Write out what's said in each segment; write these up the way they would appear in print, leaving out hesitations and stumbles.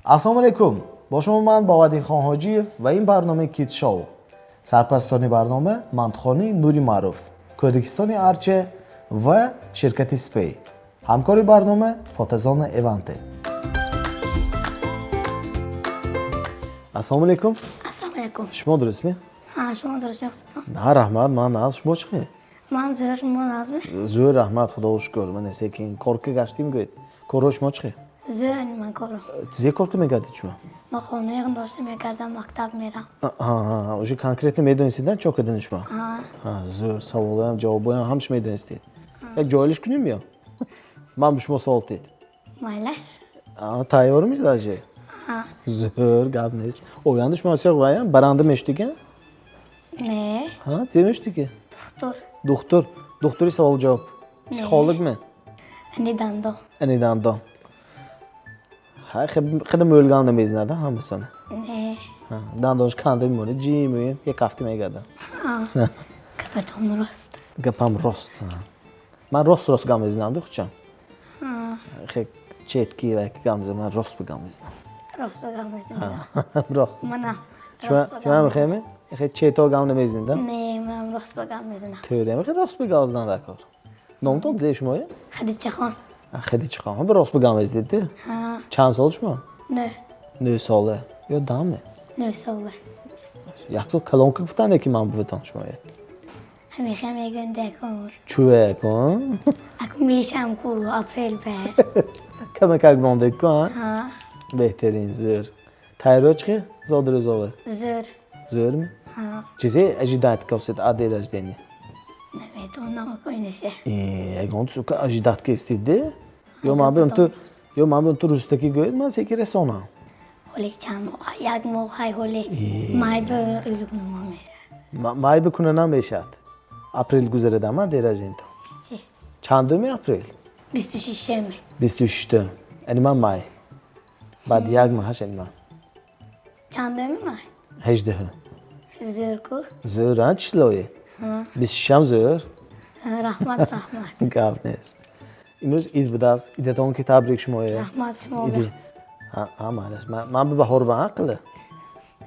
Ассалому алайкум, бо шумо ман Боваддинхон Ҳоҷиев ва ин барномаи Kids Show. Сарпарастони барнома мантухонаи Нури Маъруф, Кӯдакистони Арча ва ширкати Спей. Ҳамкори барнома фотозона Эванте. Ассалому алайкум. Ассалому алайкум. Шумо дурустми? Ҳа, шумо дуруст мехудтон? На, раҳмат, ман нағз. Шумо чӣ хел? Ман зӯр, шумо нағзми? Зӯр, раҳмат, худоро шукр. Ман секин корка гаштим, гӯед. Корҳо шумо чӣ хел? Зӯр ман корам. Зе корка мегардед шумо? Ман хонаи дошта мегардам, мактаб мерам. Ҳа, уже конкретно медонистед, чо кардани шумо? Ҳа. Ҳа, зӯр, саволоям, ҷавобоям ҳамаш медонистед. Як ҷойлиш кунем ё? Ман ба шумо савол тед. Майлаш? Тайёрми даже? Ҳа. Зӯр, гап нест. Оянда шумо всех ваям баранда мешудига? Не. Ҳа, зе мешудиги? Духтур. Духтур. Духтури савол ҷавоб. Психологми? Ани дандон. Ани дандон. Ҳа, хеле мӯлганда мезнад ҳамасона. Не. Ҳа, дандонш канда мемонад, ҷи мӯем, як ҳафта мегардад. Ҳа. Гапатон рост. Гапам рост. Ман рост рост гап мезанам, духчам. Ҳа. Хе четки ва гап мезанам, ман рост ба гап мезанам. Рост ба гап мезанам. Рост. Манам. Шумо мехоҳем? Хе чето гап намезанед, а? Не, манам рост ба гап мезанам. Тӯре, мехе рост ба гап задан дар кор. Номтон зе шумое? Хадичахон. Хадичахон. Ҳа, рост ба гап мезанед, де? Ҳа. Чанд сол шумо? 9. 9 сола. Ё даме? 9 сола. Як сол калонка гуфтан ки ман буватон шумое. Ҳамеша мегӯям декор. Чӯе кун? Ак мешам ку апрел бе. Камакак монде ку, ҳа? Ҳа. Беҳтарин, зӯр. Тайёро чӣ зодрӯзове? Зӯр. Зӯрми? Ҳа. Чизе ожидать косед от день рождения? Наметонам акоинисе. Ягон сука ожидать кестид де? Ё ман бем ту, ё ман бем ту рустаки гӯед, ман секи расонам. Ҳоли чанд моҳ, як моҳ ҳай ҳоли май ба ӯлугнумо мешавад. Май ба куна намешавад. Апрел гузарадам, а день рождения. Чи? Чандуми апрел? 26-ми. 26-ум. Ани ман май. Баъд як моҳаш ани ман. Чандуми май? 18-ум. Зӯр ку? Зӯр, а числое? Ҳа. 26-ам зӯр. Раҳмат, раҳмат. Гап нест. Имрӯз ид будааст. Идатон ки табрик шумое. Раҳмат шумо. Иди. Ҳа, ҳа, майлаш. Ман ба баҳор ба ақле.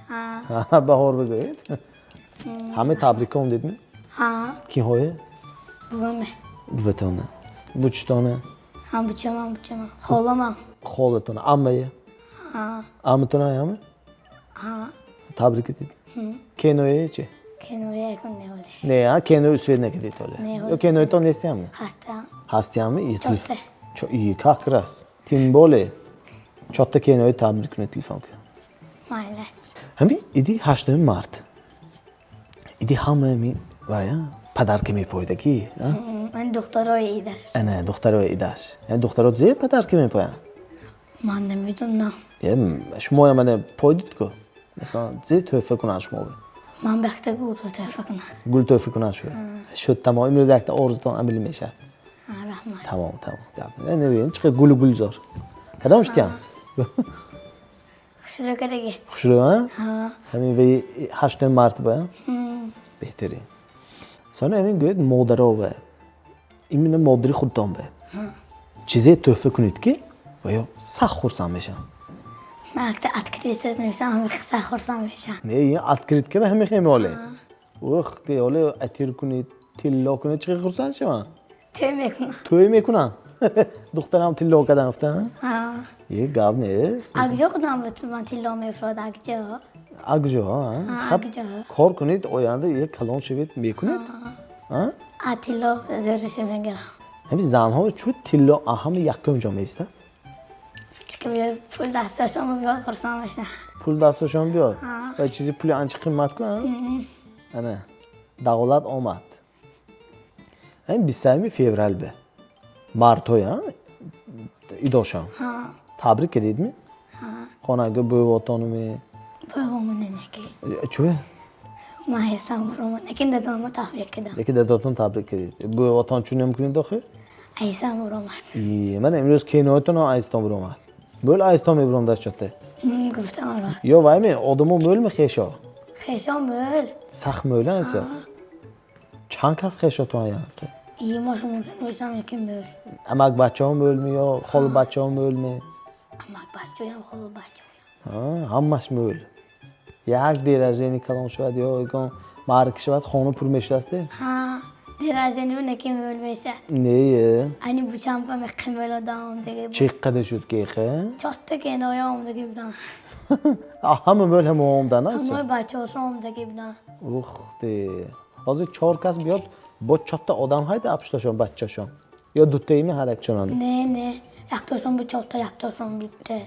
Ҳа. Ҳа, баҳор бигӯед. Ҳама табриком дидми? Ҳа. Киҳое? Буваме. Буватона. Бучтона. Ҳа, бучамам, бучамам. Холамам. Холатона, аммае. Ҳа. Амматона ҳама? Ҳа. Табрик дид. Кеное чи? Кеное якун не ҳоле. Не, ҳа, кеное успед накардид ҳоле. Не, Ё кеноятон нестиам не? Ҳастам. Ҳастиам? И Чотта. Чо, и как раз. Тем более. Чотта кеное табрик кунед телефон кунед. Майла. Ҳами иди 8 март. Иди ҳама ми вая падарка мепоидагӣ, а? Ман духтарои идаш. Ана духтарои идаш. Яъне духтаро зе падарка мепоянд? Ман намедонам. Е, шумоя мана пойдид ку. Масалан, зе тӯҳфа кунанд шумо? Ман ба якта гул тӯҳфа кунам. Гул тӯҳфа кунанд шумо. Шуд, тамом. Имрӯз якта орзутон амалӣ мешавад. Раҳмат. Тамом, тамом. Гап. Не, чӣ қадар гулу гулзор. Кадом шудиям? Хушрӯ кардаги. Хушрӯ, а? Ҳа. Ҳамин ваи 8 март ба? Беҳтарин. Сони ҳамин гӯед модаро ва именно модари худтон ба. Чизе тӯҳфа кунед ки ва ё сахт хурсанд мешаванд. Ман якта открытка нависам, ҳама сахт хурсанд мешаванд. Не, ин открытка ба ҳама хеми оле. Ух, те оле атир кунед, тилло кунед, чӣ хурсанд шаванд? Тӯй мекунам. Тӯй мекунанд? Духтарам тилло кардан гуфтан? Ҳа. Е, гап нест. Акҷо худам ба ман тилло мефурод, акҷо. Акҷо, а? Ҳа, Хаб, акҷо. кор кунед, оянда як калон шавед, мекунед? А? А тилло зӯриша мегирам. Ҳамин занҳо чӯ тилло ҳама якум ҷо меистад? Чунки биёд пул дасташон биёд хурсанд мешаванд. Пул дасташон биёд? Ҳа. Ва чизи пули анча қиммат ку, а? Ана, давлат омад. Ҳамин 23 феврал бе. Мардҳоя, а? Идошон. Ҳа. Табрик кардидми? Ҳа. Хонага бӯвотонуми? Бӯвомона неки. Чӯ? Ман ҳесам буромад, лекин дадонама табрик кардам. Лекин дадотон табрик кардид. Бӯвотон чун намкунед охир? Айсам буромад. И, мана имрӯз кеноятон айстон буромад. Мӯл айстон мебуром даст чотте. Гуфтам рост. Ё вай ме, одамо мӯл хешо? Хешо мӯл. Сахт мӯл айсо? Чанд кас хешотон аянд? И мо шумо мешам лекин мӯл. Амак бачаҳо мӯлми ё холи бачаҳо мӯлми? Амак бачаҳоям, холи бачаҳоям. Ҳамаш мӯл. Як день рождения калон шавад ё ягон маърака шавад, хона пур мешудааст. Ҳа, день рождения неки мӯл меша. Не. Ани бучампа меқи мӯл одам омдаги буд. Чӣ қадар шуд кехе? Чорта кеноя омдаги будан. Ҳама мӯл ҳама омдан аст? Ҳамаи бачаҳошон омдаги будан. Ух ты. Ҳозир чор кас биёд, бо чорта одам ҳайда апушташон, бачашон. Ё дутаими ҳаракчонанд? Не, не. Яктошон бу чорта, яктошон дута,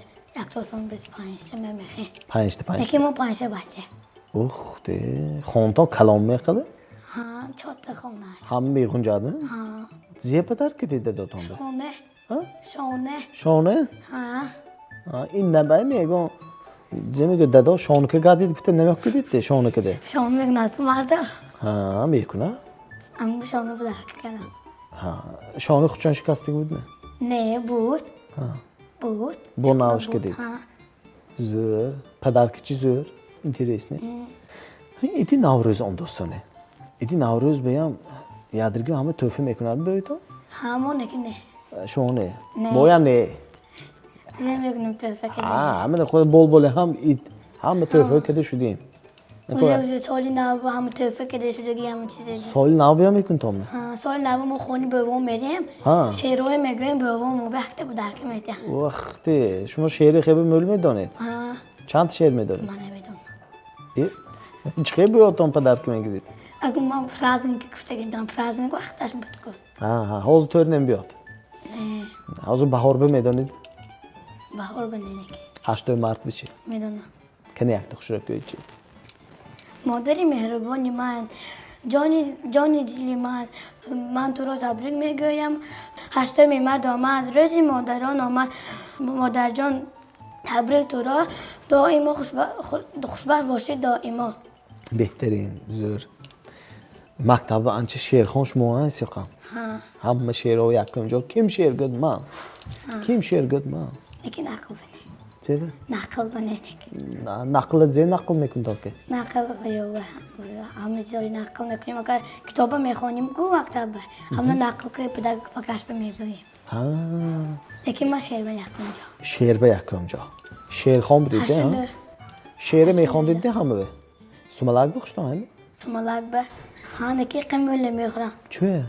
яктошон бист панҷта мемехе. Панҷта, панҷта. Неки мо панҷта бача. Ух ты. Хонтон калон меқиле? Ҳа, чорта хона. Ҳама меғунҷадми? Ҳа. Зе подарка дида додонда? Шоне. Ҳа? Шоне. Шоне? Ҳа. Ин набай мегон зе мегӯ дадо шонка гадид гуфта намеқидид де шонакаде. Шоне мекунад марда. Ҳа, мекунад. Аммо шоне подарка кардам. Ҳа, шони хучон шикастагӣ будми? Не, буд. Буд. Бо навш кардид. Ҳа. Зӯр, подарки чӣ зӯр, интересный. Иди Наврӯз он дӯстоне. Иди Наврӯз беям ядрги ҳама тӯҳфа мекунад бейтон? Ҳа, мо неки не. Шумо не. Не. Боям не. Зе мекунем тӯҳфа кардем. Ҳа, ҳама худ болболе ҳам ид, ҳама тӯҳфа карда шудем. Уже соли нав ҳама тӯҳфа карда шудаги ҳама чизе. Соли нав биям мекунтом? Ҳа, соли нав мо хони бовом мерем. Ҳа. Шеърҳое мегӯем, бовом мо ба якта подарка медиҳам. Вахте, шумо шеъри хеле мӯл медонед? Ҳа. Чанд шеър медонед? Ман намедонам. Чӣ хел буётон подарка мегиред? Агар ман праздник гуфтагӣ будам, праздник вақташ буд ку. Ҳа, ҳа, ҳозир тӯр намебиёд. Не. Ҳозир баҳор ба медонед? Баҳор ба неки. 8 март бичи? Медонам. Кани якта хушрӯ кӯй чи? Модари меҳрубони ман, ҷони ҷони дили ман, ман туро табрик мегӯям. 8 март омад, рӯзи модарон омад. Модарҷон, табрик туро, доимо хушбахт бошӣ доимо. Беҳтарин, зӯр. Мактабда анча шеърхон шумо ҳаст ёқам? Ҳа. Ҳама шеърҳо якум ҷо ким шеър гӯд ман? Ким шеър гӯд ман? Лекин нақл бане. Чеба? Нақл бане неки. Нақла зе нақл мекунтон ки? Нақл ё ҳама чизои нақл мекунем. Агар китоба мехонем ку мактаба, ҳамна нақл ки пакаш ба мегӯем. Ҳа. Лекин ман шеър ба якум ҷо. Шеър ба якум ҷо. Шеърхон будед, ҳа? 89. Шеъре мехондед ҳама? Сумалак бихуштон ҳами? Сумалак ба. Ҳа, неки қимӯл намехӯрам. Чӯе?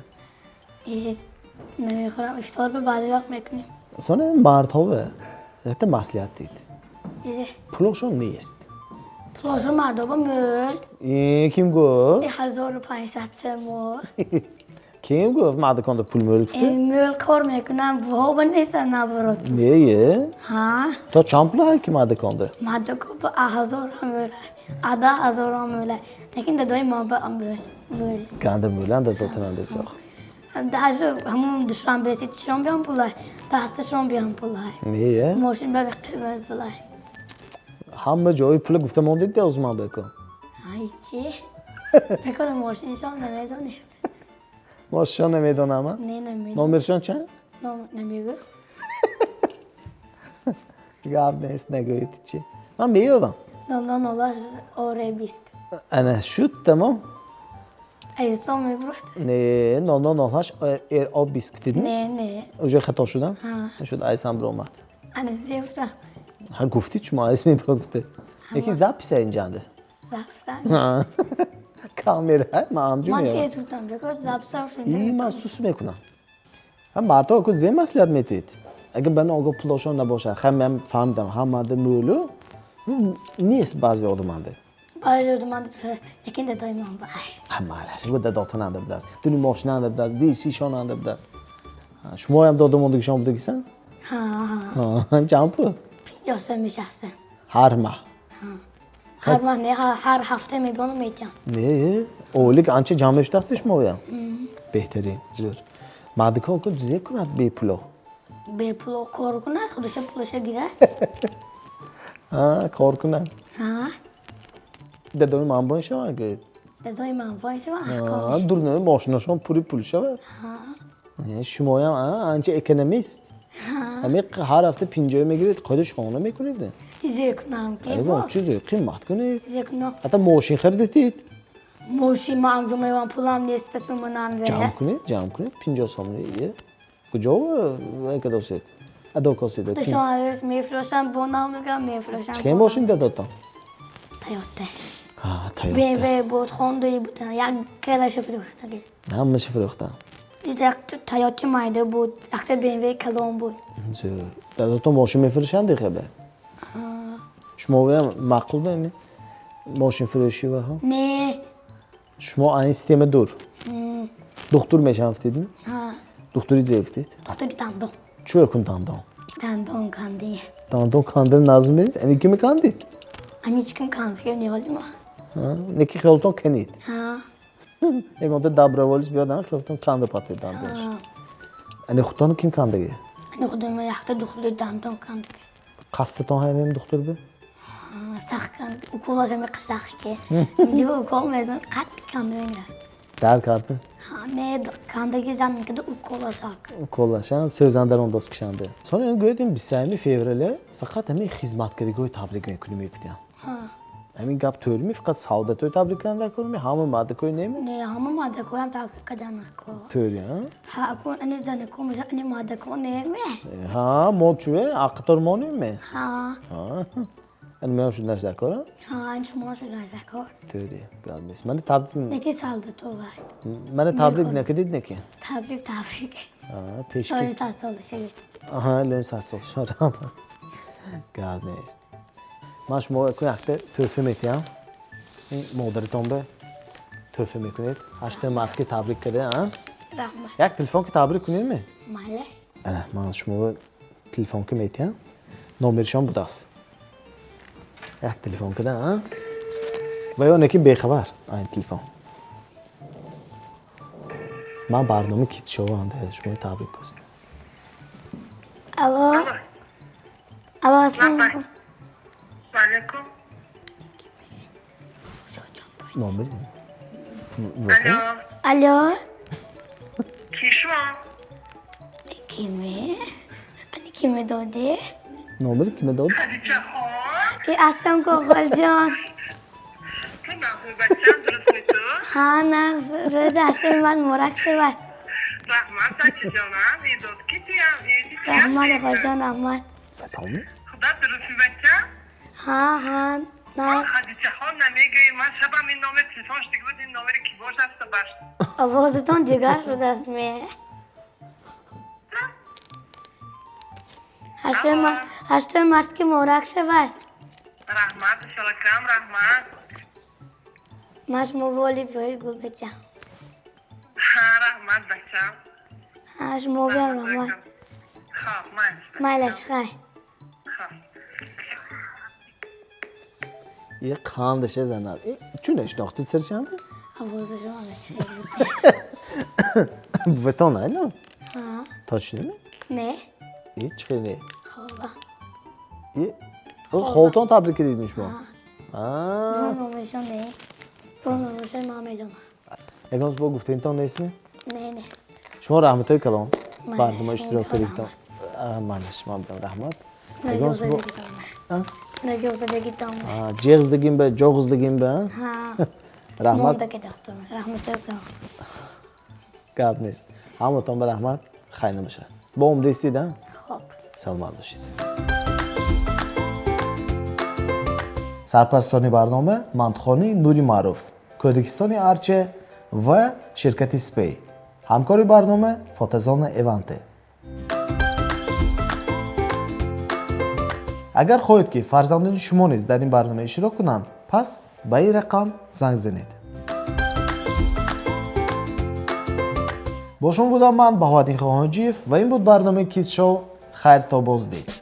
Намехӯрам. Ифтор ба баъзе вақт мекунем. Соне мардҳо якта маслиҳат дид. Изе. Пулошон нест. Пулошон мардҳо ба мӯл. Ким гуфт? 1500 сомон. Ким гуфт мардаконда пул мӯл гуфта? Мӯл кор мекунам, буҳо нестан наоборот. Не? Ҳа. То чанд пул ҳай ки мардаконда? Мардако ба 1000 мӯл. 10,000 мӯл. Лекин дадои мо ба мӯл. Мӯл. Ганда мӯлан дадотонанда сох. Даже ҳамон Душанбе ситишон биён пулай, дасташон биён пулай. Не? Мошин ба қимат пулай. Ҳама ҷои пула гуфта мондед де озу ман бекун. Ай чи? Бекун мошиншон намедонед. Мошиншон намедонам, а? Не, намедонам. Номершон чанд? Ном намегӯ. Гап нест, нагӯед чи. Ман меёвам. 0008 ОР 20. Ана шуд тамом. Айсон мебурад. Не, 0008 РО 20 гуфтед? Не, не. Уже хато шудам? Ҳа. Шуд, айсам биромад. Ана зефта. Ҳа, гуфтид шумо айс мебирод гуфте. Яки запись инҷанде. Запса. Камера, ман ҳамҷу Ман меёвам. тез гуфтам, бекор запса шуд. И ман сус мекунам. Ҳа, мардҳо ку зе маслиҳат метиҳед? Агар ба ного пулошон набошад, хай ман фаҳмидам, ҳамада мӯлу нест баъзе одаманде. Баъзе одаманде, лекин дадои ман ба ай. Ҳа, малаш, гу дадотонанда будааст. Дуни мошинанда будааст, дишишонанда будааст. Шумоям додамондагишон будагисан? Ҳа, ҳа. Ҳа, чанд пул? 50 сом мешастам. Ҳар маҳ? Ҳар маҳ не, ҳар ҳафта мебиёнам метиҳам. Не, ойлик анча ҷамъ мешудасти шумоям? Беҳтарин, зӯр. Мардикор ку зе кунад бепуло? Бепуло кор кунад, худаша пулаша гирад. Ҳа, кор кунад. Ҳа. Дадои ман бо шавад гӯед? Дадои ман бо шавад? Ҳа, дурнои мошинашон пури пул шавад. Ҳа. Не, шумоям анча экономист. Ҳами ҳар ҳафта 50 мегиред, қоида шона мекунед? Чизе кунам ки? Айвон, чизе қимат кунед. Чизе кунам. Ҳатто мошин харидетид. Мошин ман анҷо мевам, пулам нест, суманан ве. Ҷамъ кунед, ҷамъ кунед, 50 сомонӣ. Куҷо кадосед? Адо косида. Душон рӯз мефурӯшам, бо нав мекунам, мефурӯшам. Чӣ мошин дадотон? Тойота. Ҳа, Тойота. BMW буд, Хондаи буд, як калаша фурӯхтаги. Ҳамаша фурӯхтан. Як Тойота майда буд, якта BMW калон буд. Зӯр. Дадотон мошин мефурӯшанд хебе? Шумо маъқул бе мошин фурӯшӣ ва ҳо? Не. Шумо айн система дур. Духтур мешавам гуфтидми? Ҳа. Духтури зе гуфтид? Духтури дандон. Чӯ кун дандон? Дандон канди. Дандон кандан назм мерид? Ани кими канди? Ани чиким канди, не валима. Ҳа, неки хиёлтон кенид. Ҳа. Ягонта доброволец биёд, хиёлтон канда патед дандонш. Ани худтон ким кандаги? Ани худам якта духтури дандон канди. Қасдатон ҳамем духтур бе? Сахт канд. Уколаш ҳаме қисах ки. Инҷо укол мезанад, қат канда мегирад. Дар кард? Ҳа, не, кандаги зан кида укола сак. Уколашан сӯзандарон дост кишанде. Сони ин гӯед ин 21 феврале фақат ҳамин хизматкардагиҳои табрик мекунӣ мегуфтиям. Ҳа. Ҳамин гап тӯрими фақат савдатои табрик кардан кунми, ҳама мардакои неми? Не, ҳама мардакоям табрик кардан кор. Тӯри, ҳа? Ҳа, акун ани занако меша, ани мардако неме. Ҳа, мо чӯе, ақитор мо неме? Ҳа. Ҳа. Ани меам шуд нашдакор, ҳа? Ҳа, ани шумо шуд нашдакор. Тӯри, гап нест. Мани табрик Неки салдато вай. Мани табрик накардид неки? Табрик, табрик. Ҳа, пешки. Лои 100 сола шавед. Аҳа, лои 100 сол шавад. Гап нест. Ман шумо якун якта тӯҳфа метиҳам. Ин модаритон бе тӯҳфа мекунед. 8 март ки табрик карда, а? Раҳмат. Як телефон ки табрик кунедме? Малаш. Ана, ман шумо телефон ки метиҳам. Номершон будааст. Як телефон када, а? Ва ё неки бехабар, айн телефон. Ман барнома китшованда шумо табрик кунед. Алло. Алло, ассалому алайкум. Алейкум. Номер? Алло. Алло. Ки шумо? Киме? Ани киме доде? Номери киме дод? Хадича хон. Э, ассалому алайкум, холҷон. Ту нағзми бачам, дурустми ту? Ҳа, нағз. Рӯзи 8 март муборак шавад. Раҳмат, бачаҷонам. Идод ки туям? Иди туям? Раҳмат, холҷон, раҳмат. Фатоми? Худо дурустми бачам? Ҳа, ҳа, нағз. Хадича хон намегӯӣ. Ман шабам ин номер телефон шудиги буд, ин номери ки бошад баш. Овозатон дигар шудааст ме. 8 март ки муборак шавад. Раҳмат, салакам, раҳмат. Ман шумо воли биёи гул бечам. Ҳа, раҳмат, бачам. Ҳа, шумо биям раҳмат. Хоб, майлаш. Майлаш, хай. Хоб. Е қандаше занад. Э, чун нашинохтид саршанда? Овозашон алача. Буватон айно? Ҳа. Точно ми? Не. Э, чӣ хел не? Хола. Е, оз холтон табрик кардидми шумо? Ҳа. А. Бо номершон не. Бо номершон ман медонам. Ягон бо гуфтанитон нестми? Не, нест. Шумо раҳматҳои калон. Майлаш, Барнома иштирок шумо кардигитон. Майлаш, ман бидам раҳмат. Ягон бо Ҷоғзадагитон. Ҷеғздагим ба, ҷоғздагим ба? Ҳа. Раҳмат. Мондаки доктор. Раҳматҳои калон. Гап нест. Ҳаматон ба раҳмат. Хайр набошад. Бо омдестид, а? Хоб. Саломат бошед. Сарпарастони барнома мантухонаи Нури Маъруф, Кӯдакистони Арче ва ширкати Спей. Ҳамкори барнома Фотозона Эванте. Агар хоҳед ки фарзандони шумо низ дар ин барнома иштирок кунанд, пас ба ин рақам занг занед. Бо шумо будам ман Баҳоваддин Хоҳонҷиев ва ин буд барномаи Кидшоу. Хайр то боздид.